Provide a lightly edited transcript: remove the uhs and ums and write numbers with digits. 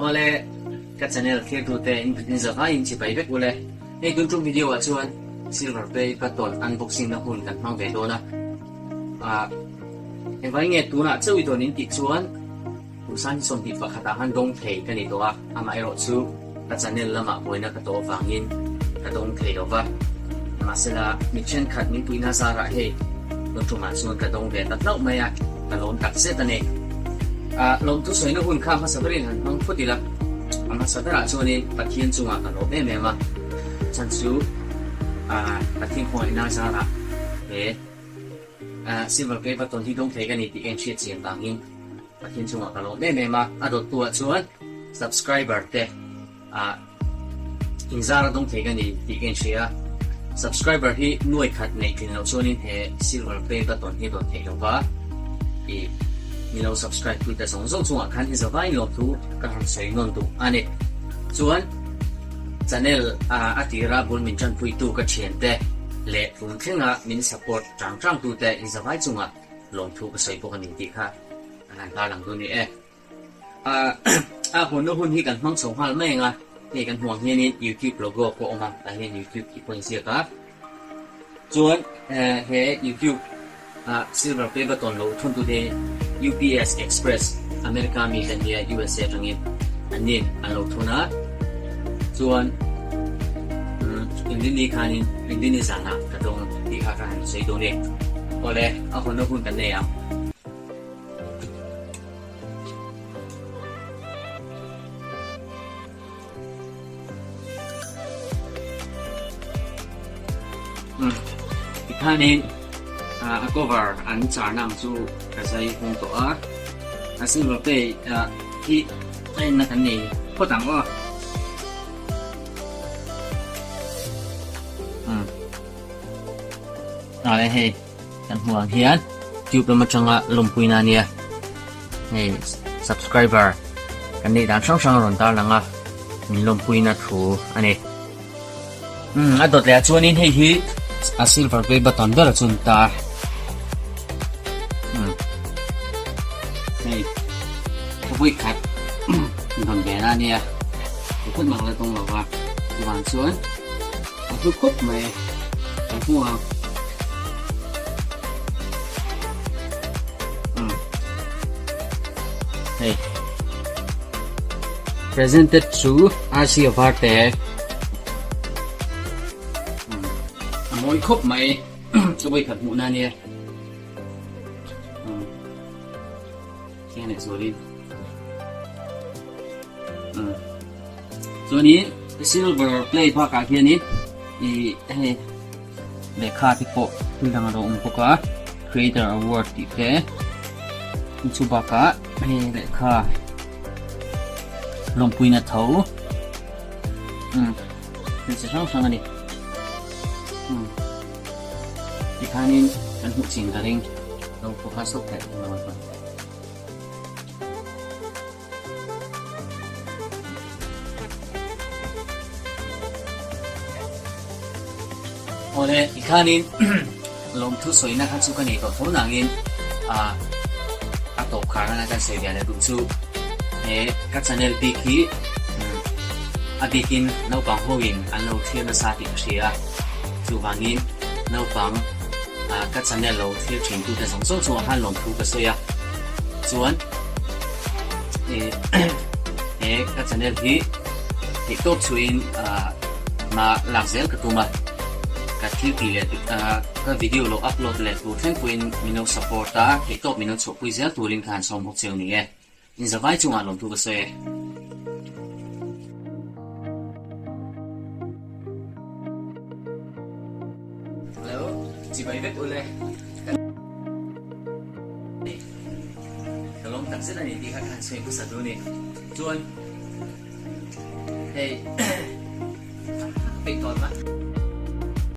Awle, ka channel thirtute in zavaiin chipai vek ule. Hei tun tum video ah chuan Silver Play Button unboxing na hun kan hmang ve dawn a. Ah, engvai nge tunah chauh i dawn in tih chuan kum san hi 21 ah khan dawng thei ka ni tawh a, amaherawh chu ka channel lamah buaina ka tawh avangin ka dawng thei lo va. Mahsela, mi thenkhat min puihna zarah hei tun tumah chuan ka dawng ve ta hlauh mai a, ka lawm tak zet a ni. Ah, lawmthu sawina hun kha hmasa berin han hmang phut ila, a hmasa berah chuanin Pathian chungah ka lawm em em a, chhan chu ah Pathian khawngaihna zarah he ah Silver Play Button hi dawng thei ka ni tih ka inhriat chian vangin Pathian chungah ka lawm em em a, a dawttuah chuan subscriber te ah inzar a dawng thei ka ni tih ka inhria a, subscriber hi nuai khat neih tlin loh chuanin he silver play button hi a dawn theih lo va, ih ni lo subscribe tu te zawng zawng chungah khan i zavai lawm thu ka han sawi nawn duh a ni. Chuan channel a tira bul min tanpuitu ka thiante leh tun thlenga min support tang tang tute in zavai chungah lawmthu ka sawi bawk a ni tih kha an han tarlang duh a ni e. A hawnna hun hi kan hmang chho nghal mai ang a, hei kan hmuh ang hianin YouTube logo pawh a awm a, tah hian YouTube tih pawh a inziak a. Chuan he YouTube ah silver play button lo thawntute hi UPS Express America mi te nia USA atangin annin an lo thawn a. Chuan Indini khanin Indini zanah ka dawng tih kha ka han sawi dawn e. Awle, a hawnna hun kan nei ang. Tikhanin a cover an charna ang chu ka zai hung tawh a, a silver play hi a enna kan nei phawt ang aw. Awle hei. Kan hmuh ang hian tube lam atanga lawmpuina a nia, hei subscriber kan neih dan hrang hrang a rawn tarlang a, min lawmpuina thu a ni. Umm a dawt leh ah chuanin hei hi a silver play button ber a chun ta umm hei ka vawi khat rawn ve na a nia, pakhat mah la tawng lo va chuvang chuan. A hlu khawp mai kan hmu ang. Hei. Presented to RC Varte. A mawi khawp mai. Ka vawi khat hmuhna ania. Chiang leh zualin. Chuanin silver play bakah hianin ih hei lehkha te pawh thil dang a lo awm bawk a creator award tih te chu bakah hei lehkha lawmpuina tho umm thil chi hrang hrang a ni umm tikhanin kan hmuh chin ka ring lo focus deuh theih lo chuan. Awle, tikhanin lawmthu sawina kha chu ka nei tawh tho nangin ah a tawp khar nana kan sawi ve leh duh chu he ka channel bik hi a bikin naupang hoin an lo thlir nasa tih ka hria a, chuvangin naupang ah ka channel lo thlir thin tute zawng zawng chungah khan lawmthu ka sawi a, chuan he ka channel hi theih tawp chhuahin hma lak zel ka tum a, ka thil tih leh ka video lo upload leh tur thleng pawhin min lo support a, theih tawp min lo chhuahpui zel turin ka han sawm bawk cheu ni e. Inzavai chungah lawmthu ka sawi e. Hello, chibai vek ule. Ka lawm tak zet a ni tih kha ka han sawi hmasa duh a ni. Chuan hei ka peih tawn a.